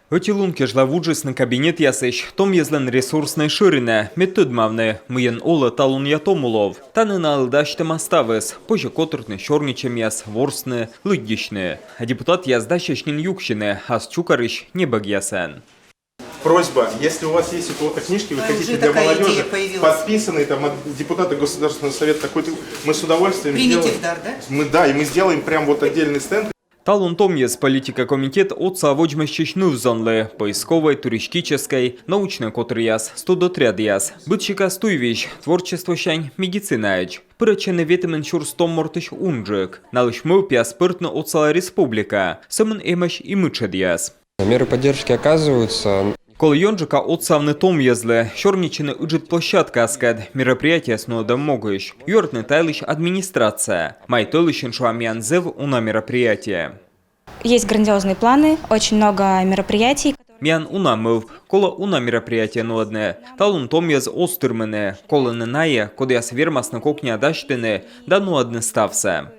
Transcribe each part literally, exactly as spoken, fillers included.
Ӧти лун кежлӧ вуджисны кабинетъясысь томйӧзлӧн ресурснӧй шӧринӧ, мед тӧдмавны, мыйӧн олӧ талунъя томулов. Тані налы дасьтӧма ставыс: позьӧ котыртны сёрнитчӧмъяс, ворсны, лыддьысьны. А депутатъяс дасьӧсь нин юксьыны ас чукӧрысь небӧгъясӧн. Просьба, если у вас есть у кого-то книжки, вы хотите для молодежи, подписанные там от депутата Государственного Совета такой, мы с удовольствием сделаем. Примите в дар, да? Мы, да, и мы сделаем прям вот отдельный стенд. Талун томйӧз политика комитет отсалӧ водзмӧстчысь ныв-зонлы: поисковӧй, туристическӧй, научнӧй котыръяс, студотрядъяс. Быд сикас туйвизь: творчествосянь медицинаӧдз. Пырӧдчӧны ветымын сюрс том мортысь унджык. Налысь мӧвпъяс пӧртны отсалӧ республика. Сӧмын эмӧсь и мытшӧдъяс. Меры поддержки оказываются. Колӧ ёнджыка отсавны томйӧзлы, сёрнитчыны ыджыд площадкаыскӧд, мероприятиеяс нуӧдӧм могысь. Юӧртны тайӧлысь администрация. Май тӧлысьын, шуам, миян зэв уна мероприятие. Есть грандиозные планы, очень много мероприятий. Миян уна мӧвп: колӧ уна мероприятие нуӧдны. Талун томйӧз оз тырмыны. Колӧны найӧ, кодъяс вермасны кокниа дасьтыны да нуӧдны ставсӧ.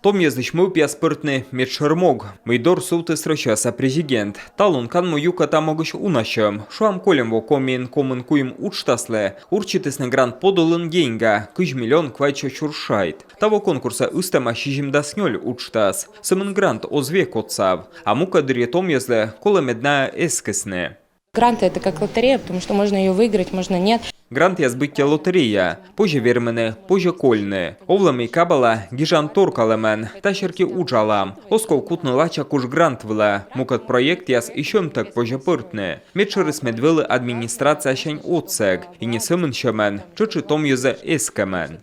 Томйӧзлысь мӧвпъяс пӧртны медшӧр мог, мый дор сувтіс Россияса президент. Талун канму юкӧ та могысь уна сьӧм. Шуам, кольӧм во Комиын комын куим уджтаслы урчитісны грант подулын деньга кызь миллион квайтсё сюрс шайт. Таво конкурсӧ ыстӧма сизимдас нёль уджтас. Сӧмын грант оз век отсав. А мукӧд дырйи томйӧзлы колӧ, мед найӧ эскисны. Гранты — это как лотерея, потому что можно ее выиграть, можно нет. Грантъяс быттьӧ лотерея. Позьӧ вермыны, позьӧ кольны. Овлӧ, мый кабала гижан торкалӧмӧн. Та серти уджалам. Оз ков кутны лача куш грант вылӧ. Мукӧд проектъяс и сьӧмтӧг позьӧ пӧртны. Медшӧрыс, мед вӧлі администрациясянь отсӧг. И не сӧмын сьӧмӧн, тшӧтш и томйӧзӧс эскӧмӧн.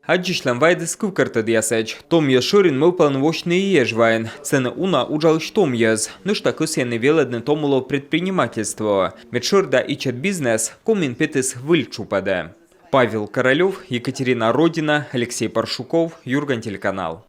Аддзысьлӧм вайӧдіс кывкӧртӧдъясӧдз. Томйӧз шӧрин мӧвпалӧны восьтыны и Эжваын. Сэні уна уджалысь томйӧз. Нӧшта кӧсйӧны велӧдны томулов предпринимательствоӧ, мед шӧр да ичӧт бизнес Комиын петіс выль тшупӧдӧ. Павел Королёв, Екатерина Родина, Алексей Паршуков, «Юрган» телеканал.